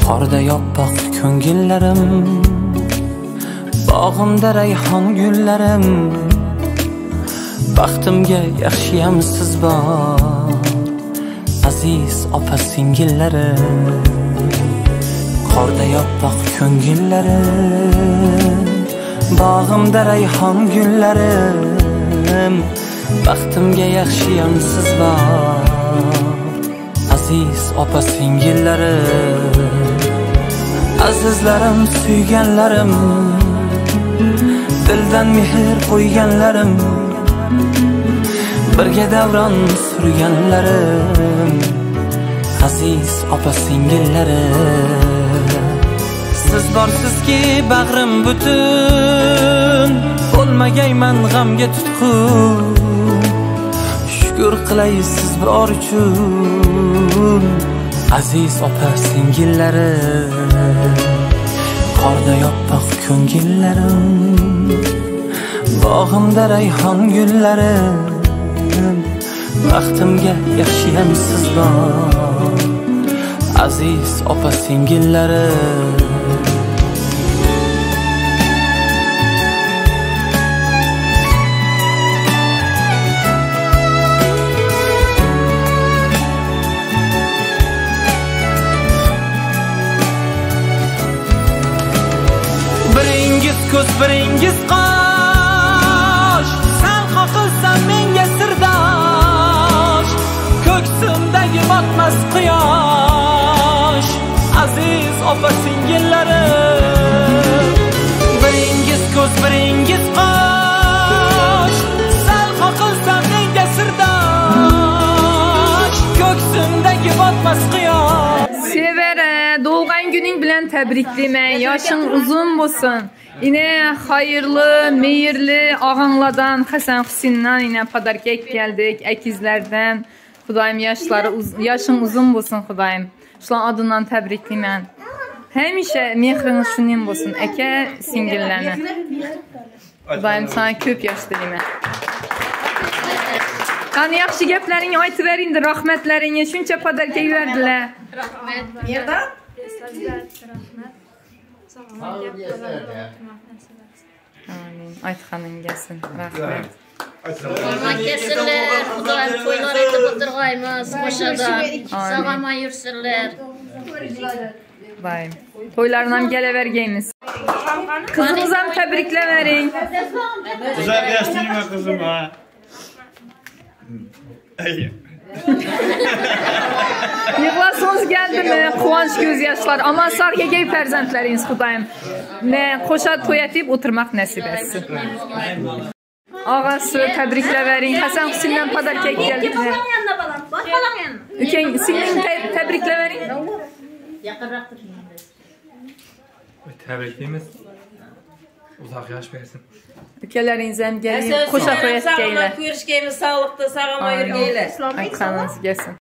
Qorda yoppoq ko'ngillarim, bog'imda rayhon gullarim, baxtimga yaxshiyam siz bor, aziz opa singillarim. Qorda yoppoq ko'ngillarim, bog'imda rayhon gullarim, baxtimga yaxshiyam siz bor, aziz opa singillarim. Azizlarim, suyganlarim, dildan mehr qo'yganlarim, birga davron surganlarim, aziz opa singillarim. Siz borsizki bag'rim butun, bo'lmagayman g'amga tutqun, shukr qilay siz bor uchun, aziz opa singillarim. Qorda yoppoq ko'ngillarim, bog'imda rayhon gullarim, baxtimga yaxshiyam siz bor, aziz opa singillarim. Biringiz ko'z, biringiz qosh, san qoqilsan menga sirdosh, ko'ksimdagi botmas quyosh, aziz opa singillarim. Biringiz ko'z, biringiz qosh, san qoqilsan menga sirdosh, ko'ksimdagi botmas quyosh. Sevara, doğan günün bilan təbrikləyirəm. Yaşın uzun olsun. İnə xeyirli, meyirli ağanlardan, Həsən Hüseyindən inə padarkək gəldik, əkizlərdən. Xudayım yaşın uzun olsun Xudayım. Şulan adından təbrikləyirəm. Həmişə mehriniz şunun olsun, əkə singillərini. Xudayım sana köp yaş diləyirəm. Qani yaxşı gəplərini aytıver indi, rahmetlərini. Şunca padarkək verdilər. Rahmet. Yerdan? Rahmet. Amin. Aytxanın gəlsin. Rahmet. Kurban kesinler, Xudayım toylar etip oturgayımız, qoşada. Sağama yürüsünler. Xudayım. Toylarına gələvergəyimiz. Kızımıza təbrikləvərin. Uzaq yaşlıyım kızım ha. Yığlasınız geldi mi? Kıvanç göz yaşlar. Aman sargegey fərzəndləriniz Xudayım. Nə qoşa toy etib oturmaq nəsib etsin. Ağası təbrikləvərin. Həsən Hüseyindən padarkək gəldi. Ükən singlim təbrikləvərin. Təbrikləyimiz. Uzaq yaş versin. Ükələrinizə gəlin, qoşa toy etgəylər. Sağlıqda, sağama yürgəylər. Ayxanınız gəlsin.